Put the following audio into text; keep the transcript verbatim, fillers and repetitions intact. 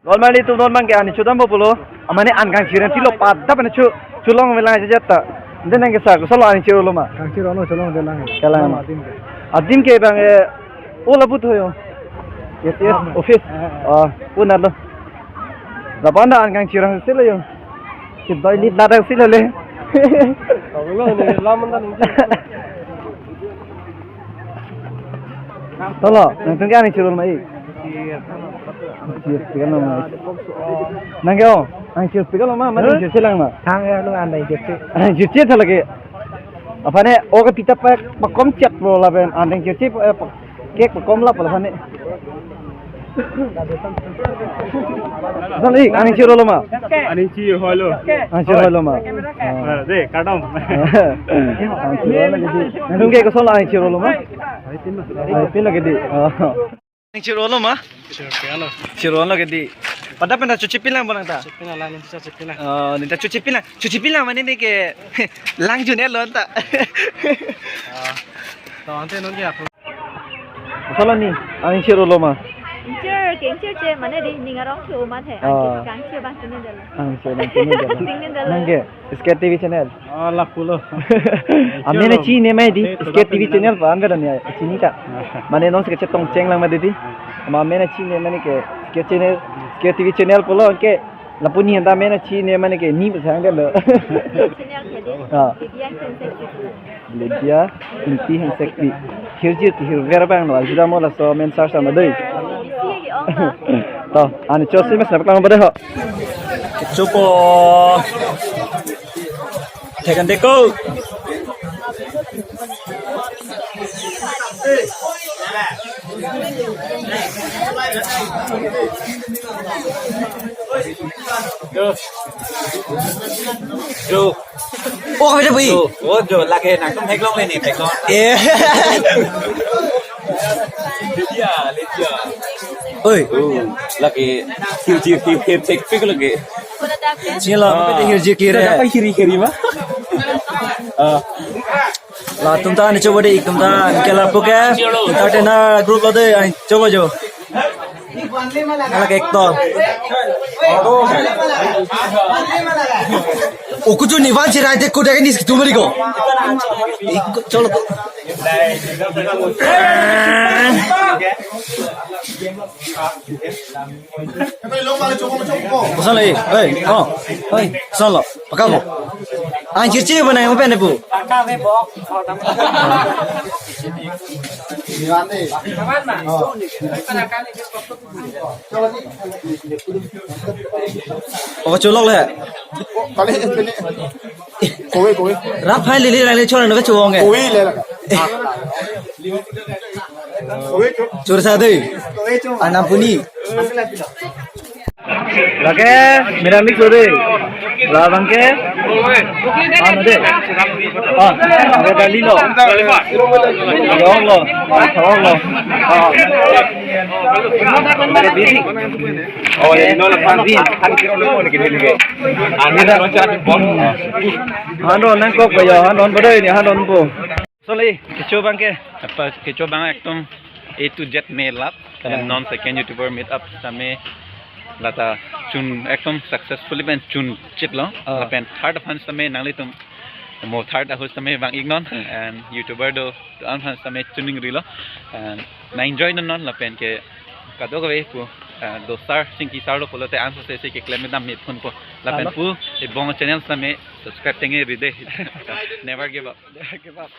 Normally tu normal ke ani chodam po pulo. Amane an kangchir an tilo pada pen chu cholong velang jejat ta. Ante nang ke sa, kosonlo aning chirolo ma? Kangchir ono cholong de lang. Kelang. Adim ke. Adim ke bang, eh, o lapu tho yo. Yes, yes, office. Ah, ah. Oh, punalo. Lapu-an ta an kangchir an silo yo. Si doi lit ladak silo le. Tolo, nangtum ke aning chirolo ma ik? Chir pikal ma. Nang ke o, aning chir pikal ma, mane chir chelang ma? Thang ya, nung an aning chir che. Aning chir che tha lake. Apane o ke pita pa pakom chat lo lapen aning chir che pa, eh, pa, kek pakom lap apane. Son ik, aning chirolo ma? Aning chirolo. Aning chirolo ma? Ah. De, kardom. Aning chirolo lake di. Nangtum ke kosonlo aning chirolo ma? Ai, pin lake di. Ah. Aning chirolo ma? Chirolo lake di. Pada pen ta chochipin lang bonang ta? Chochipin lang, neta chochipin lang. Oh, neta chochipin lang. Chochipin lang mane ne ke lang jun-etlo anta. Ah. To ante non ke apu. Kosonlo ni, aning chirolo ma? Chir ke chir che mane di ning arong ke umat he. Ah. Aning chir bang chini dal. Aning chir bang chini dal. Chini dal. Nang ke, S K T V channel. Ah, lapulo. Amen chini ma di, S K T V channel pa an vedan ya, chini ta. Mane non se chetong cheng lang ma di di. Ma amen chini mane ke, S K channel, S K T V channel pulo ke. Lapu ni anta amen chini mane ke ni pasang ke lo. Chini ang kedi. Ah. Lydia Hensek Pi. Lydia Inti Hensek Pi. Hirjir kehirver abang lo. Ajuda mo laso amen search sama doi. Isi lagi, oh, ma. To, ani chosi mas nak lang pada ho. Chupo. Tekan deko. Jo. Jo. Oh, kami dah bui. Jo. Oh, jo. Lake nangtum theklongle ni, theklong. Eh. Lydia, Lydia. Oi. Oh, lake hirjir kehirver lake. Sila, apa tu hirjir kehirver? Apa hirjir kehirver ma? Ah. Latum ta ani chobo de, itum ta ke lapu ke entertainer group lo de, ani chobo jo. Ala ke actor. Ukuchu ni van chirai de kuda ke nis tumari ko. Cholo. Kosonlo, eh, eh, oh, eh, kosonlo, pakabo. Ang chirchi ba nang pen pu. Oh, cholok le. Kali ini. Koi, koi. Rap hai lili lang le chora no ke chuong e. Koi le la. Koi chu. Chor sa dei. Koi chu. Anam puni. Lake, mera mix ho dei. Labang ke. Ah, no dei. Ah, ada dali lo. Lo lo. Ah, lo lo. Ah. Ada bibi. Oh, ya, no, la pan. Bibi. Ani na. Han ron nangkok ba ya, han ron ba dei ni, han ron po. Soli, kecho abang ke? Apa kecho abang ekdom A to Z melap. Kalang. And non second YouTuber meet up sitame lata chun ekdom successfully pen chun chitlo. Ah. Lapen third aphan sitame nanglitum mo third ahut sitame vang-iknon. Hmm. And YouTuber do, do-an aphan sitame chuning rilo. And nang enjoy non non lapen ke kadokave pu, ah, do sir, Chingki sir lo pulote ansose si keklem dam me phone po. Lapen alo. Pu, e bong channel sitame subscribe tenge ride. Never give up. Never give up.